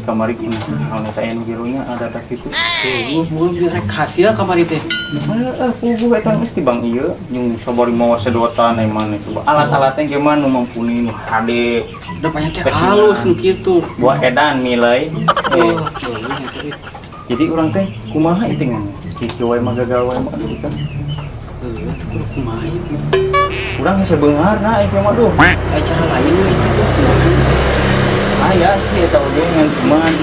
Kamari naon eta anu gironya ada tak kitu. Tuh, mun rek hasil kamari teh. Heeh, puguh eta geus ti bang ieu jeung sabari mawa sedotan ai maneh coba. Alat-alatnya gimana nu mumpuni nu hade. Udah banyak teh Pesinan. Halus nu kitu. Buah edan milai. Eh, Wah, eta euy. Jadi urang teh kumaha itu ngan? Kieu wae mah gagal wae mah aduh kan. Heuh, tuh kudu kumaha ieu? Urang hese beungharna ieu mah duh. Aya cara lain we itu tuh. Aya sih eta oge ngan cuman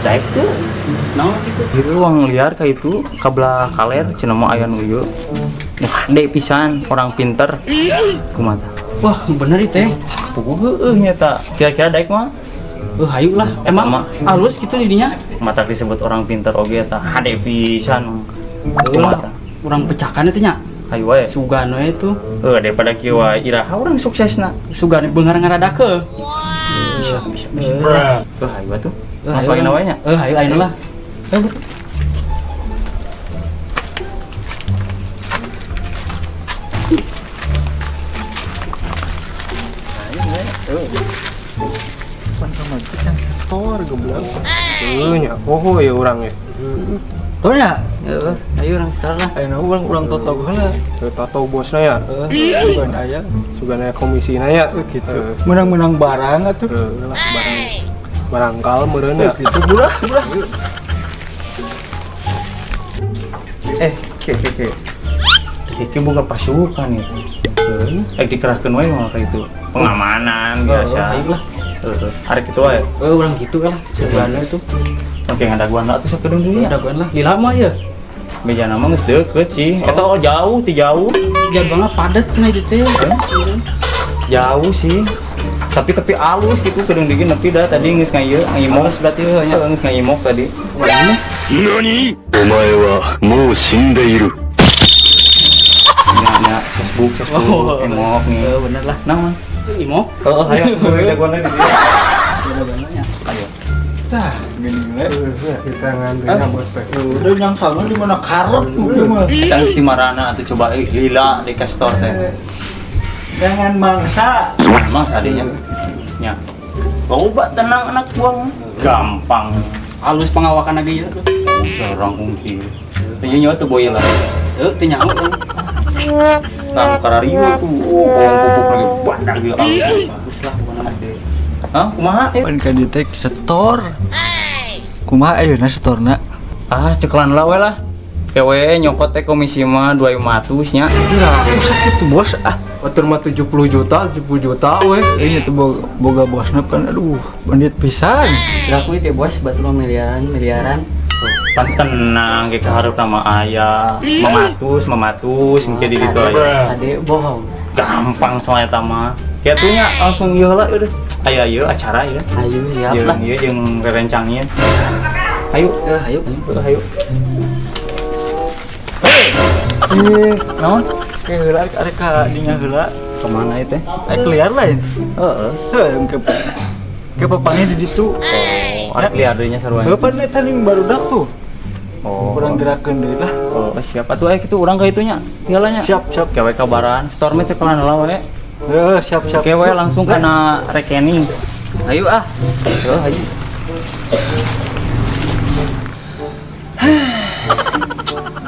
daek tuh. Naon gitu? Di ruang liar ka itu kabelah kaler cenah mah aya nu ieu. Nu hade pisan, orang pinter. Kumaha tah? Wah, bener ieu teh. Puguh heueuh nya ta. Kira-kira daek mah? Heuh, hayu lah. Emang Emang. Halus gitu di dinya? Mata disebut orang pinter oge ta hade pisan. Heuh Kumaha lah, tah? urang pecahkan itu nya. Hayu wae. Sugan we itu. Heuh, daripada kieu wae iraha urang suksesna. Sugan beunghar ngaradakeu. Bisa bisa bisa. Heuh, hayu atuh. Masuk ayeuna wae nya. Eh, hayu ayeuna lah. Ayo, betul. Pan kamari teh can setor goblok. Heuh nya, poho ya urang ya. Tuh nya. Heeh, ayo urang setor lah. Ayeuna urang urang totok heula. Heuh, tato bosna ya. Heeh, sugan aya. Sugan aya komisina ya. Gitu. Menang-menang barang atuh. Heuh lah barang barangkal meureun ya. Gitu murah, murah. Eh, ke ke ke. Tadi ke boga pasukan itu. Eh, dikerahkeun wae mah kayak itu. Pengamanan biasa. Ayo lah. Heeh. Hari kitu wae. Eh, urang gitu lah. Sugan we tuh. Oke, ngadaguan lah tuh sakedeung deui ya. Dagoan lah. Lila mah ya. Beja nama geus deukeut sih. Eta oh, jauh, ti jauh. Jadwalnya padat cenah itu teh. Jauh sih. Tapi alus gitu kedeung deui nepi dah tadi geus ngaieu, ngimok. Halus berarti heuh nya. Heeh, geus ngimok tadi. お前はもう死んでいる。 Nya nya Facebook, Facebook, emok nih. Heuh, bener lah. Naon? Imok. Heeh, hayu dagoan deui di dieu. Dagoan nya. Ayo. Tah, gini we. Di tangan deui bos teh. Udah nyang sana di mana karep mungkin mah. Eta geus di marana atuh coba euy lila di kastor teh. Jangan mangsa. Emang sadenya. Nya. Loba tenang anak buang. Gampang. Halus pengawakan lagi ya. Cara rangkung kieu. Ieu nyawa teu boy lah. Heuh, teu nyaho urang. Tah kararieu tuh. Oh, bawang pupuk lagi bandar ieu alus. Bagus lah pokoknya mah. Hah, kumaha? Eh? Pan ka dieu teh setor. Kumaha ayeuna setorna? Ah, cekelan lah we lah. Kewe nyokot teh komisi mah 200 nya. Usah kitu bos ah. Batur mah 70 juta, 70 juta we. Ini tuh boga bosna pan aduh bandit pisan. Lah aku teh bos batu mah miliaran miliaran. Pan tenang ge kaharep sama ayah. Mematus, mematus mungkin di ditu aya. Ade bohong. Gampang soalnya eta mah. Kieu nya langsung ieu lah udah. Aya ieu acara ieu. Ayo siap lah. Jeung ieu jeung rerencangnya. Ayo, Eh, ayo. eh, ayo. Eh, naon? Kayak heula arek ka dinya heula. Kemana itu teh? Arek liar lain. Heeh. Heuh ke papangnya di ditu. Oh, arek liar deui nya sarua. Heuh pan eta ning barudak tuh. Oh. Kurang gerakeun deui lah. Oh, siap atuh eh kitu urang ka itunya. Tinggalnya. Siap, siap. Kewe kabaran, store mah cekelan heula we. Heuh, siap, siap. Kewe langsung kana rekening. Ayo ah. Heuh, hayu.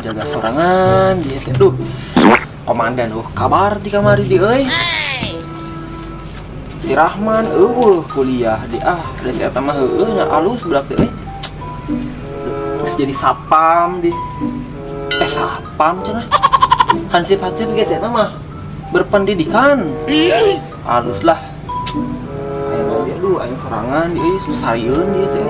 Jaga sorangan dia teh. Duh. Komandan eueuh kabar di kamari di euy. Si Rahman eueuh kuliah di ah, da si eta mah heueuh nya alus budak teh euy. Terus jadi sapam di sapam cenah. Hansip-hansip ge si eta mah berpendidikan. Alus lah. Aya naon dia aduh aya sorangan di euy sarieun dia teh.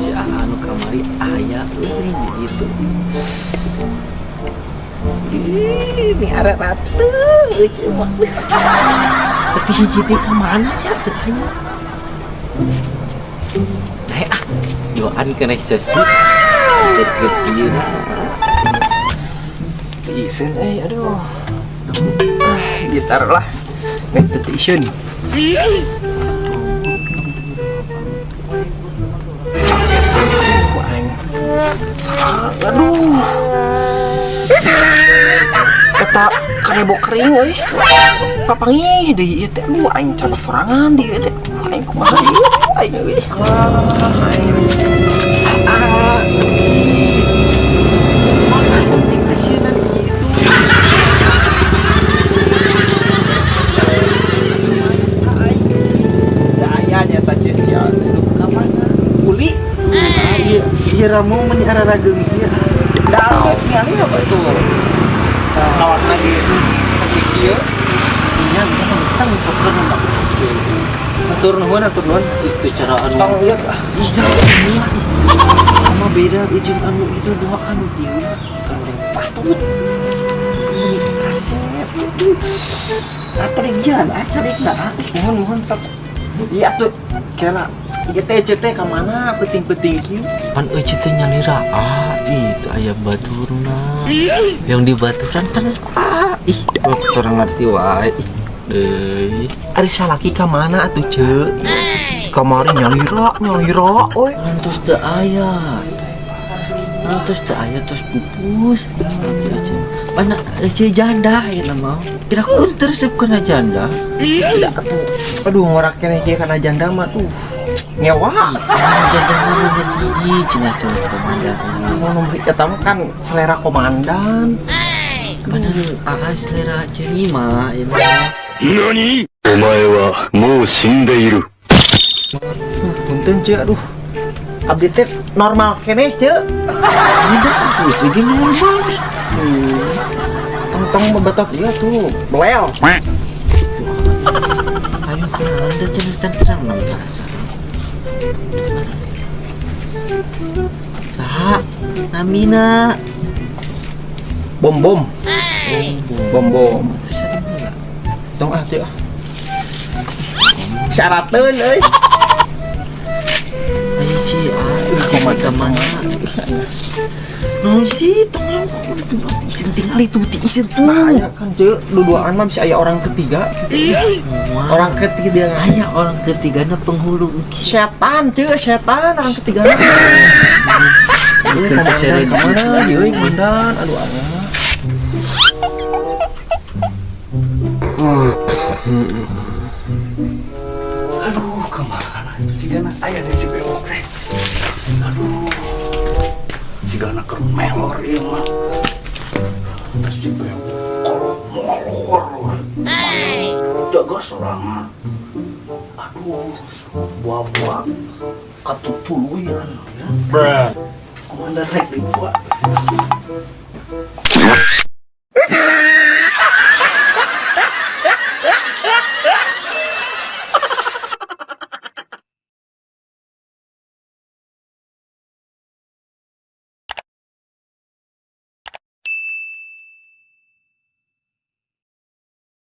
Si anu kamari aya euy di ditu. Ih, ini arek ratu euy mah. Tapi si Citi ka mana ya teu aya. Nah, ah, doan kena sesu. Deket ieu dah. Isin eh aduh. Ah, gitar lah. Meditation. Aing. Aduh. Eta kanebo kering euy. Papangih deui ieu teh. Aduh, aing cara sorangan di ieu teh. Aing kumaha ieu? Aing euy. Alah, aing. Ah, ih. Aing dikasihanan kitu. Aya nyata cek si aduh ka mana? Kuli. Iya, iya ramu meni ararageung ieu. Dah, ningali apa itu? Kawan lagi lagi kieu. Nya tentang pokokna mah. Atur nuhun, atur nuhun. Itu cara anu. Tong lihat ah. Ih, jangan ih. Sama beda ujung anu itu dua anu tilu. Gandeng patut. Ini kaset. Apa lagi aca lagi nah. Mohon mohon sok. Iya tuh, kela. Ieu teh ceu teh ka mana peuting-peuting kieu? Pan euceu teh nyalira ah itu aya baturna. Yang di baturan kan ah ih kurang ngerti wae. Ih deui. Ari salaki ka mana atuh ceu? Kamari nyalira, nyalira euy. Ngantos teu aya. Ngantos teu aya tos pupus. Euceu. Mana euceu janda ayeuna mah. Kira ku resep kana janda. Tidak atuh. Aduh ngorak keneh kieu kana janda mah tuh. Ngewa. Janda mah nomor hiji cenah saur komandan. Mau nomor eta mah kan selera komandan. Padahal aa selera Cenima ayeuna mah. 何お前はもう死んでいる。 Punten ceu aduh. Abdi teh normal keneh ceu. Beda tuh, jadi normal. Tong-tong bebetot ieu tuh, belel. Ayo kenalan dan cenah terang nang biasa. Saha? Namina. Bom bom. Bom bom. Terus ada enggak? Tong ah ceu ah. Syarateun euy. Ayo si ah, ka mana? Naon sih, tong isin tinggal itu, ti isin tuh. Nah, aya kan ceu, duduaan mah bisa aya orang ketiga. Orang ketiga Aya orang ketigana penghulu engke. Setan ceu, setan orang ketiga. Bukan Komandan kemana dia euy komandan? Aduh aing. Aduh, kemana itu cigana aya deh si bewok teh. Aduh, cigana keur melor ieu mah. Terus si bewok kalau molor we. Jaga sorangan. Aduh, buah-buah katutuluyan ya. Komandan rek dibuat.